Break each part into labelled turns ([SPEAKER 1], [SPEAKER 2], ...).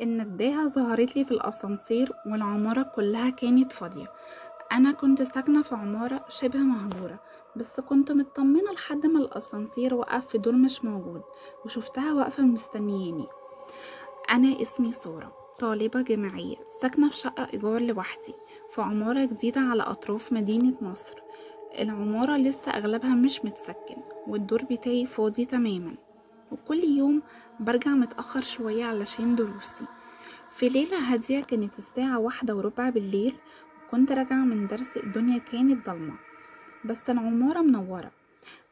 [SPEAKER 1] النداهة ظهرت لي في الأسانسير والعمارة كلها كانت فاضية. أنا كنت ساكنة في عمارة شبه مهجورة، بس كنت مطمنة لحد ما الأسانسير وقف في دور مش موجود وشفتها واقفة مستنياني. أنا اسمي سارة، طالبة جامعية ساكنة في شقة إيجار لوحدي في عمارة جديدة على أطراف مدينة نصر. العمارة لسه أغلبها مش متسكن والدور بتاعي فاضي تماما، وكل يوم برجع متأخر شوية علشان دروسي. في ليلة هادية كانت الساعة 1:15 بالليل، وكنت راجعة من درس. الدنيا كانت ضلمة بس العمارة منورة.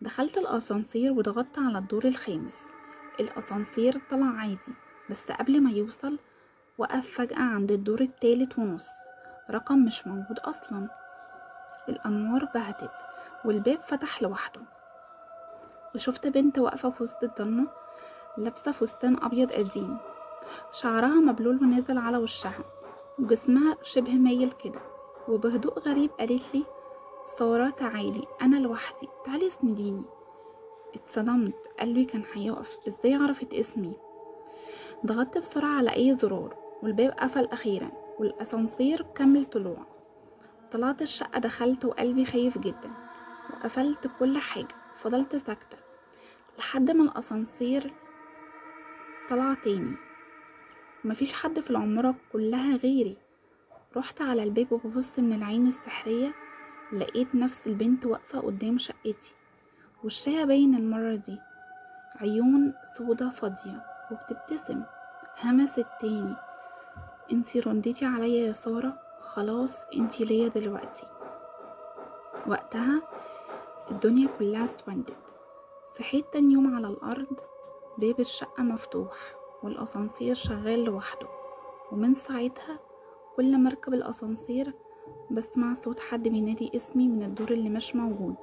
[SPEAKER 1] دخلت الأسانسير وضغطت على الدور الخامس. الأسانسير طلع عادي، بس قبل ما يوصل وقف فجأة عند الدور 3.5، رقم مش موجود أصلا. الأنوار بهتت والباب فتح لوحده، وشفت بنت واقفة في وسط الضلمة، لابسة فستان أبيض قديم، شعرها مبلول ونازل على وشها، وجسمها شبه مايل كده. وبهدوء غريب قالت لي: سارة تعالي، أنا لوحدي، تعالي اسنديني. اتصدمت، قلبي كان هيقف. ازاي عرفت اسمي؟ ضغطت بسرعة على أي زرار والباب قفل أخيرا، والأسانسير كمل طلوع. طلعت الشقة، دخلت وقلبي خايف جدا، وقفلت كل حاجة. فضلت ساكتة لحد ما الأسانسير طلع تاني. مفيش حد في العمارة كلها غيري. رحت على الباب وببص من العين السحرية، لقيت نفس البنت واقفة قدام شقتي، وشها باين المرة دي، عيون سودا فاضية وبتبتسم. همست تاني: انتي رديتي عليا يا سارة، خلاص انتي ليا دلوقتي. وقتها الدنيا كلها اسودت. صحيت تاني يوم على الأرض، باب الشقة مفتوح والأسانسير شغال لوحده. ومن ساعتها كل ما اركب الأسانسير بسمع صوت حد بينادي اسمي من الدور اللي مش موجود.